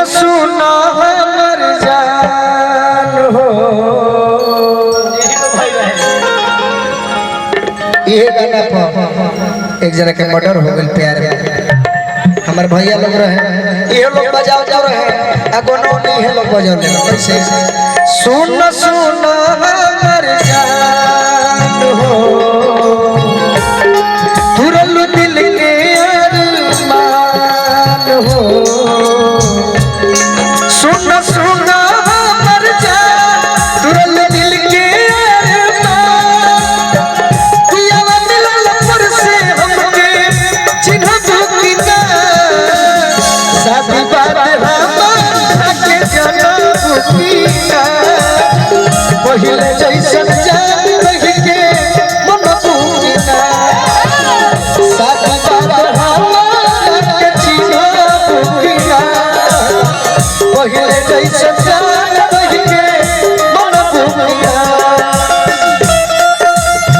सुन हमर जान हो। ये गाना पर एक जना के मर्डर हो गइल प्यार में। हमार भैया लोग रहे, ये लोग बजाओ जो रहे, आ गोनो नहीं है लोग बजाओ ले। कैसे सुन सुन हमर जान हो, तुरल दिल के अरमान हो। सुन सुन हमर जान, तुरल दिल के अरमान, पियावा मिलल पर से हमके चिन्हबू की ना। शादी बात हमारा के जनबू की ना, पहिले जैसन जान रही के मनबू की ना। शादी बात हमारा के चिन्हबू की ना, पहिले जैसन जान रही के मनबू की ना।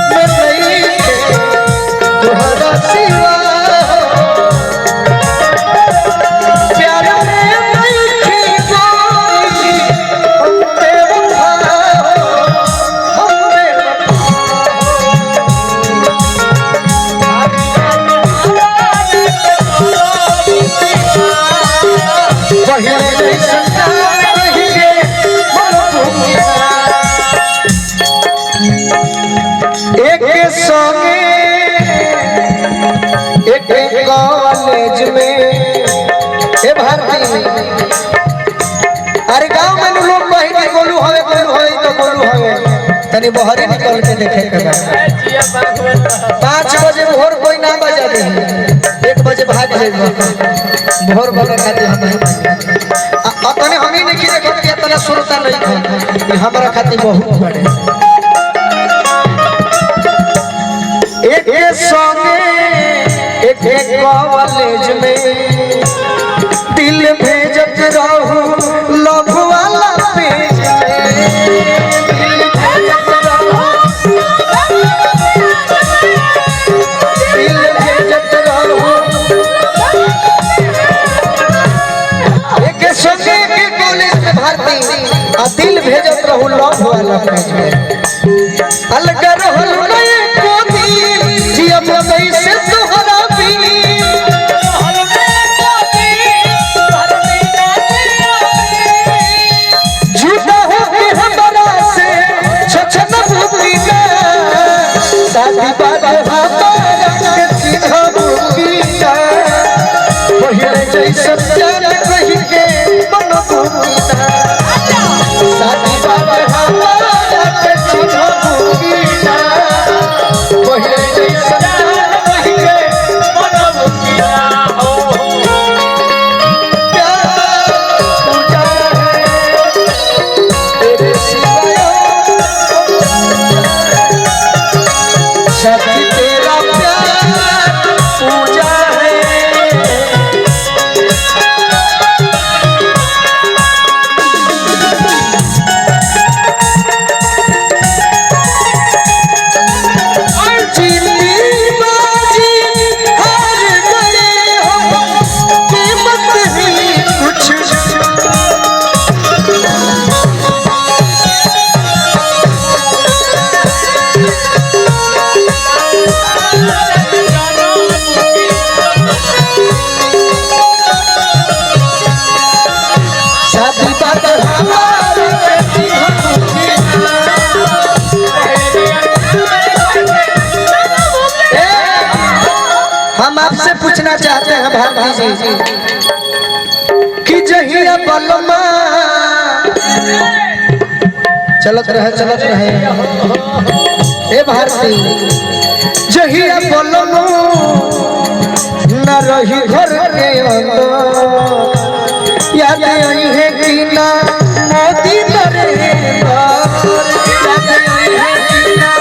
मैं नहीं के तोहरा सिवा प्यार में नहीं गोरी, हम बेवफा हो, हम बेवफा। पहिले जैसन जान रही के मनबू की ना। एक संगे एक कॉलेज में ए भारती, अरे गांव में नु लोग कहे कि गोलू हवे गोलू हवे तो गोलू हवे, तनी बहरे निकल के देखे के बा। 5 बजे भोर कोई ना बजा दे, 1 बजे भाग जाइबो भोर भोर खातिर। हम अतने हम ही नहीं देखत कि इतना सुरता नहीं था, ये हमरा खातिर बहुत बड़े। एक संगे एक कॉलेज में दिल भेजत रहू लव वाला पेज में, दिल भेजत रहू, दिल भेजत रहू। एक संगे के कॉलेज में भारती आ दिल भेजत रहू लव वाला पेज में। अलग रहल नहीं को दिल जियब कैसे तोहरा बिन, जुदा होके हमरा से छछन भूली ना। शादी बात हमारा के चिन्हबू की ना, पहिले जैसन जान रही के मनबू की ना। शादी बात हमारा के चिन्हबू की ना, पहिले जैसन जान रही के मनबू की ना। प्यार पूजा है तेरे सिवा, शक्ति तेरा प्यार पूजा है। जीती बाजी हार गए हम, कीमत ही कुछ। शादी बात हमारे के चिन्हबू की ना। हम आपसे पूछना चाहते हैं भारती जी कि जहिया बलमा चलत रहे चलत रहे ए भारती, जहिया बलमा न रही घर के अंदर, याद आई है कि ना मोदी नरेंद्र, याद आई है कि ना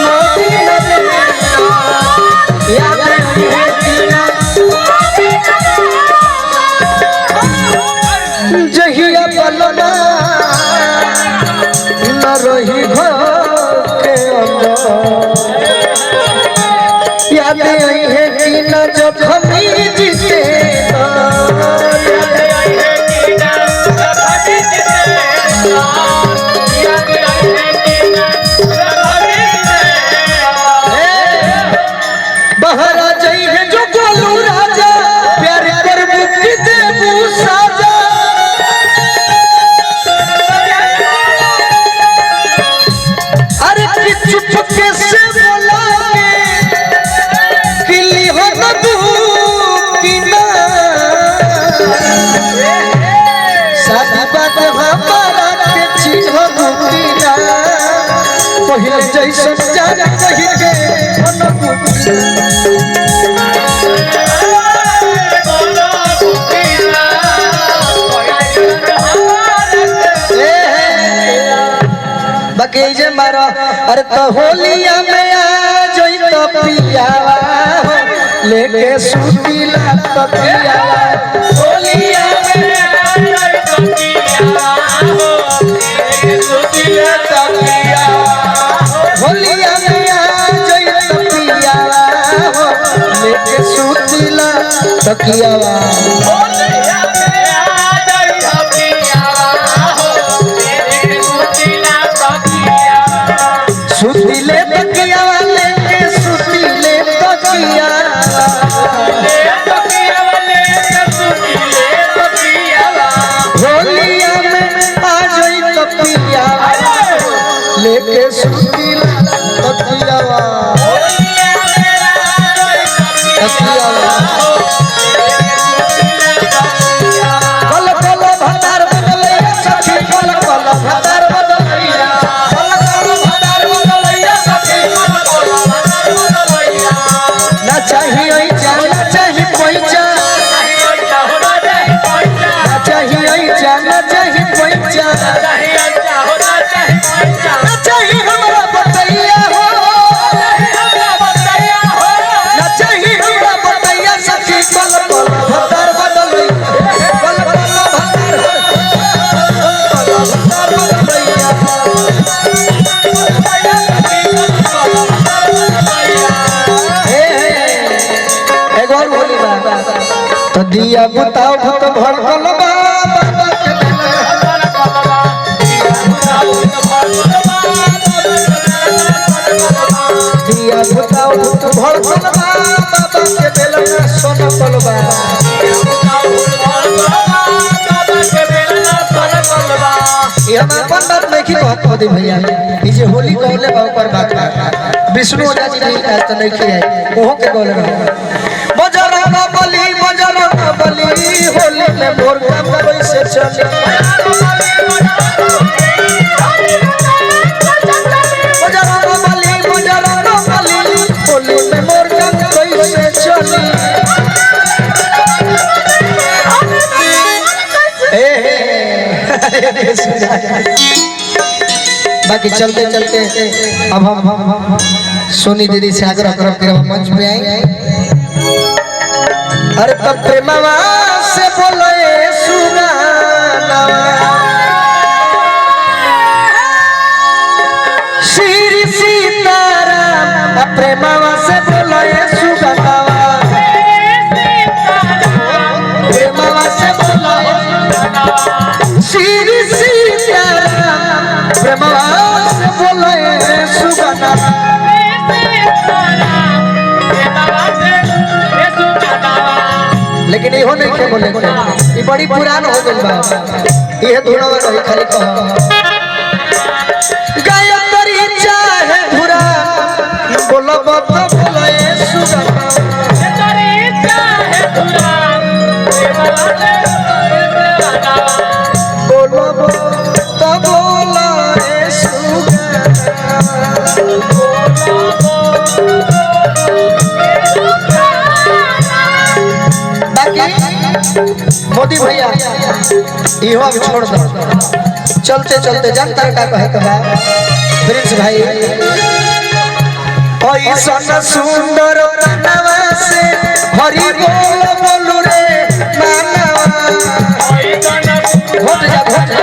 मोदी नरेंद्र, याद आई है कि ना जहिया बलमा न रही घर के अंदर, याद आई है कि ना जब हम जीते, याद आई है कि ना जैसन जान कही के बाकी जे मारो। अरे तो होलिया में आ जोई तो पियावा हो लेके सुतीला तो पियावा। होलिया में आ जोई तो पियावा हो लेके सुतीला तो पियावा। होलिया में आ जोई तो पियावा हो लेके सुतीला तो पियावा। होलिया में आ जोई तो पियावा हो लेके सुतीला तो पियावा। सुतीले तकियावा लेके सुतीले तकियावा ले तकियावा लेके सुतीले तकियावा। होलिया में आ जोई तो पियावा लेके सुतीला तो पियावा। होलिया में आ जोई तो पियावा हो लेके सुतीला तो पियावा। कल कल भतार बदलैया सखी कल कल भतार बदलैया कल कल भतार बदलैया सखी ना चाहिए ऐचा ना चाहिए पैचा ना चाहिए ऐचा ना चाहिए पैचा ना चाहिए हमरा बतैया हो ना चाहिए हमरा बतैया सखी कल कल भतार बदलैया कल कल भतार कल भतार बदलैया। हे हे एगो और होली बा तो दिया बुताओ भूत भड़कल बा बाबा के बेला। दिया बुताओ भूत भड़कल बा बाबा के बेला सोना पलबा। ये हम अपन बात नहीं कहत मोदी भैया ई जे होली कहले बा ओकर बात बा। विष्णु ओझा जी भी आज तो नहीं खियाए ओहो के कहले बा। बजरंग बली बजरंग बली होली में मोर काम कैसे चली। बजरंग बली बजरंग बली होली में मोर काम कैसे चली। ए हे बाकी चलते चलते अब हम सोनी दीदी से आग्रह करब कि रउआ मंच पे आई। अरे तब प्रेमवा से बोले सुगाना श्री सीताराम प्रेमवा से बोले सुगाना प्रेमवा से बोले श्री सीताराम प्रेमवा से बोले सुगाना। लेकिन इहो नहीं के बोले के ई बड़ी पुरान हो गइल बा इहे धुनवा रही खाली कह गायत्री चाहे धुरा बोलब तो बोले सुगाना बोलब तो बोले सुगाना। बाकी मोदी भैया इहो अब छोड़ दो चलते चलते जनता का कहे के बा प्रिंस भाई ऐसन सुंदर मनवा से हरि बोल बोलू रे मानवा। घोट जा घोट जा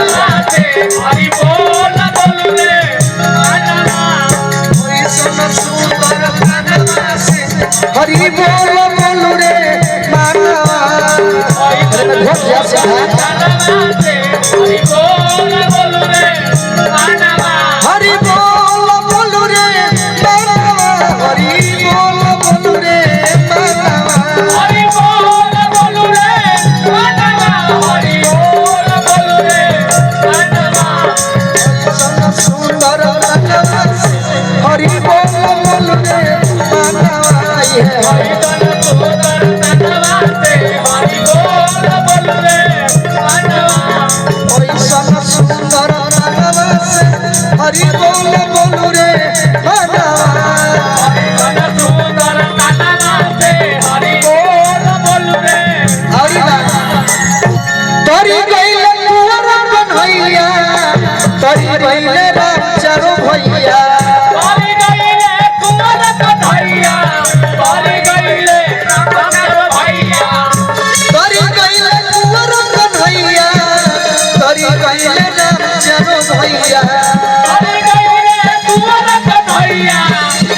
ऐसन सुंदर मनवा से हरि बोल बोलू रे मानवा। अरे घोट जा सीधा हरि बोल बोलू रे मानवा हरि बोल बोलू रे मानवा। ऐसन सुंदर मनवा से हरि बोल बोलू रे मानवा। ये हरि हरि कन्हैया, तरी गईले राम चारो भैया। तरी गईले कुंवर कन्हैया, तरी गईले राम चारो भैया। तरी गईले कुंवर कन्हैया, तरी गईले राम चारो भैया। तरी गईले कुंवर कन्हैया,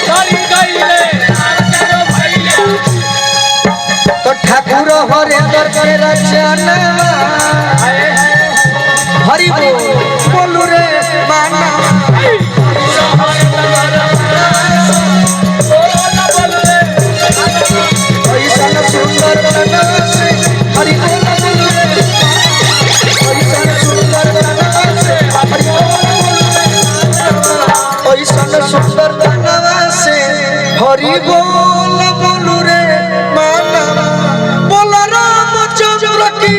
तरी गईले राम चारो भैया। तो ठाकुर हरेंद्र के रचना, हरि बोल बोलू रे माना। ऐसन सुंदर तनवा से हरि बोल बोलू रे, ऐसन सुंदर तनवा से हरि बोल बोलू रे, ऐसन सुंदर तनवा से हरि बोल बोलू रे माना। बोल रामचंद्र की।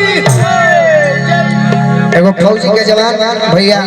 एगो फौजी के जवान भैया।